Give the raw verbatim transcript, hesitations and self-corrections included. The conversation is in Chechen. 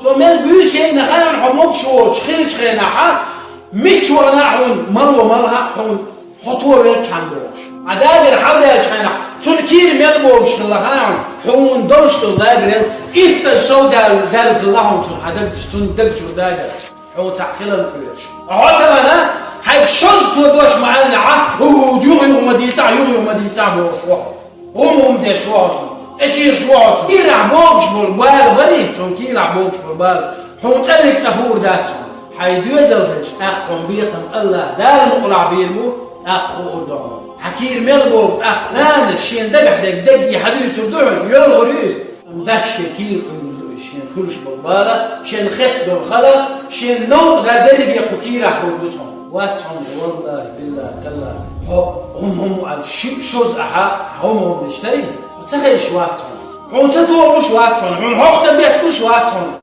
Цо мел буьйса яйна хенахь хьо могуш воцуш хиллачу хенахь, мичча вахана а хьуна мало малха а хьуна хьо товелчхьана бохуш. Ткъа дагар хьалдаьллачу хенахь, цунна кийра мел богуш хилла хенахь, хьуна долуш долу дагарел иттаза сов даьлла, даьлла хилла хьуна цунна хьан дагчу, цунна дагчуьра дагар. Хьо цхьаъ хиларна кхоьруш. Хьо тахана хьайга шозза цо дош ма аьллинехь, хӀу-хӀу, юха-юха ма дийцахь, юха-юха ма дийцахь бохуш ву хьо. ХӀума-хӀума деш ву хьо цунна. ТӀечийраш ву хьо цунна. Кийрахь богуш болу бала барий, цунна кийрахь богуш болу бала. Хьуна цӀаллиг цӀа хуур дац цунна. Хьайн доьзал хилча, тӀаккха хьуна бекхам АллахӀ Дала мукъалахь бийр бу, тӀаккха хуур ду хьуна. Хьан кийра мел богу тӀаккха? Нанас шена дагахь дерг дагге хьан дуьйцур ду хьуна, йолхур ю иза? Амма дас шен кийра къуьйлур ду иза, шена хуьлуш болу бала, шена хетта долу хала, шена новкъа дар дерриге кху кийрахь хуур ду цунна. Вац хьуна, валлахӀи, биллахӀи, таллахӀи, хьо хӀума-хӀума аьлла, ши-, шозза ахьа, хьо хӀума-хӀума деш дарий? Хьо ца хезаш вац хьуна. Хьуна ца тохалуш вац хьуна, хьуна хьох ца бетталуш вац хьуна.